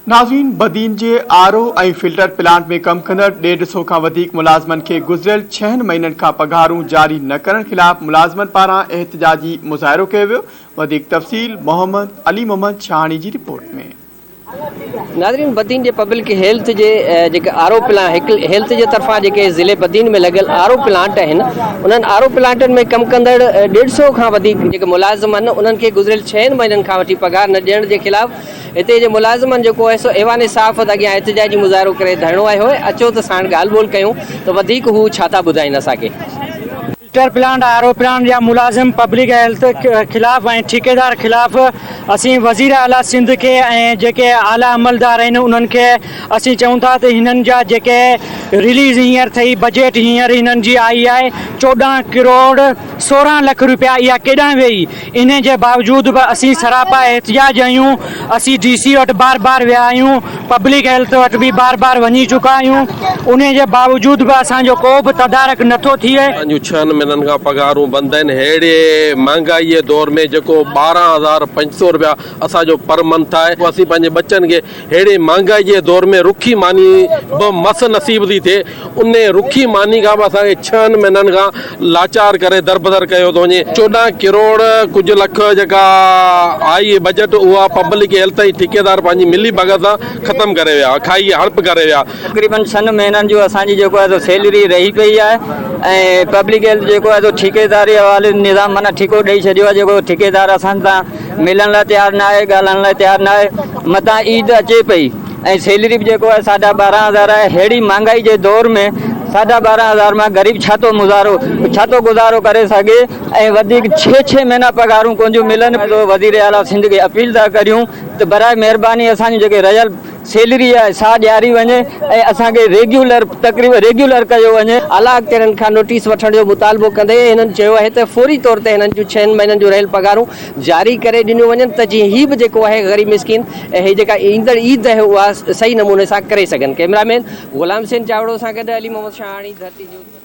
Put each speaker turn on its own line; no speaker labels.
ناظرين بدين جي R O ۽ filter plant ۾ ڪم ڪندڙ ڏيڍ سئو کان وڌيڪ ملازمن کي گذريل ڇهن مهينن کان پگهارون جاري نه ڪرڻ خلاف ملازمن پاران احتجاجي مظاهرو ڪيو ويو وڌيڪ تفصيل محمد علي محمد شاهاڻي جي رپورٽ ۾.
ناظرين بدين جي پبلڪ هيلٿ جي جيڪي آر او پلانٽ هيلٿ جي طرفان جيڪي ضلعي بدين ۾ لڳل آر او پلانٽ آهن انهن آر او پلانٽن ۾ ڪم ڪندڙ ڏيڍ سئو کان وڌيڪ جيڪي ملازم آهن انهن کي گذريل ڇهن مهينن کان وٺي پگهار نه ڏيڻ جي خلاف هتي جي ملازمن جيڪو آهي سو ايوان صحافت اڳيان احتجاجي مظاهرو ڪري ڌرڻو هنيو آهي اچو ته ساڻ ڳالهه ٻولهه ڪيون ته وڌيڪ هو ڇا ٿا ٻڌائين اسان کي.
Filter plant, R O plant جا ملازم پبلڪ هيلٿ خلاف ۽ ٺيڪيدار خلاف اسين وزير اعليٰ سنڌ کي ۽ جيڪي اعليٰ عملدار آهن انهن کي اسين چئون ٿا ته هنن جا جيڪي رليز هينئر ٿئي بجيٽ هينئر هنن جي آئي آهي 14 ڪروڙ 16 لک روپيا اها ڪيڏانهن ويئي انهي جي باوجود به اسين سراپا احتجاج آهيون، اسين ڊي سي وٽ بار بار ويا آهيون، پبلڪ هيلٿ وٽ به بار بار وڃي چڪا آهيون، انهي جي باوجود به اسان جو ڪو به تدارڪ نٿو ٿئي.
اسان جون ڇهن مهينن کان پگهارون بند آهن، ههڙي مهانگائي جي دور ۾ جيڪو 12500 رپيا اسان جو پر منٿ آهي، اسين پنهنجي ٻچن کي ههڙي مهانگائي جي دور ۾ رکي ماني به مس نصيب ٿي ٿئي، انهي رکي ماني کان به اسان کي ڇهن مهينن کان لاچار ڪري دربدر ڪيو ٿو وڃي. 14 ڪروڙ ڪجهه لک جيڪا آئي بجيٽ اها پبلڪ هيلٿ ۽ ٺيڪيدار پنهنجي ملي ڀڳت سان ختم ڪري ويا، کائي هڙپ ڪري ويا.
تقريبن ڇهن مهينن جو اسان جي جيڪو آهي سو سيلري رهي پئي آهي ۽ پبلڪ هيلٿ جيڪو آهي سو ٺيڪيداري حوالي نظام معنيٰ ٺيڪو ڏئي ڇڏيو آهي جيڪو ٺيڪيدار اسان سان ملڻ لاء تيار نه آهي ڳالهائڻ لاء تيار نه آهي متان عيد اچي پئي ۽ سيلري به جيڪو آهي ساڍا 12 هزار آهي ههڙي مهانگائي جي دور ۾ ساڍا 12 هزار مان غريب ڇا ٿو مظاهرو ڇا ٿو گذارو ڪري سگهي ۽ وڌيڪ ڇهه ڇهه مهينا پگهارون ڪون ٿيون ملن وزير اعليٰ سنڌ کي اپيل ٿا ڪريون ته براء مهرباني اسان جون جيڪي رهيل سيلري آهي سا ڏياري وڃي ۽ اسان کي ريگيولر تقريبن ريگيولر ڪيو وڃي.
اعليٰ اختيارين کان نوٽيس وٺڻ جو مطالبو ڪندي هنن چيو آهي ته فوري طور تي هنن جون ڇهن مهينن جون رهيل پگهارون جاري ڪري ڏنيون وڃن ته جيئن هي به جيڪو آهي غريب مسڪين ۽ هي جيڪا ايندڙ عيد آهي اها صحيح نموني سان ڪري سگهن. ڪئميرا مين غلام حسين چاوڙو سان گڏ علي محمد شاهاڻي ڌرتي نيوز.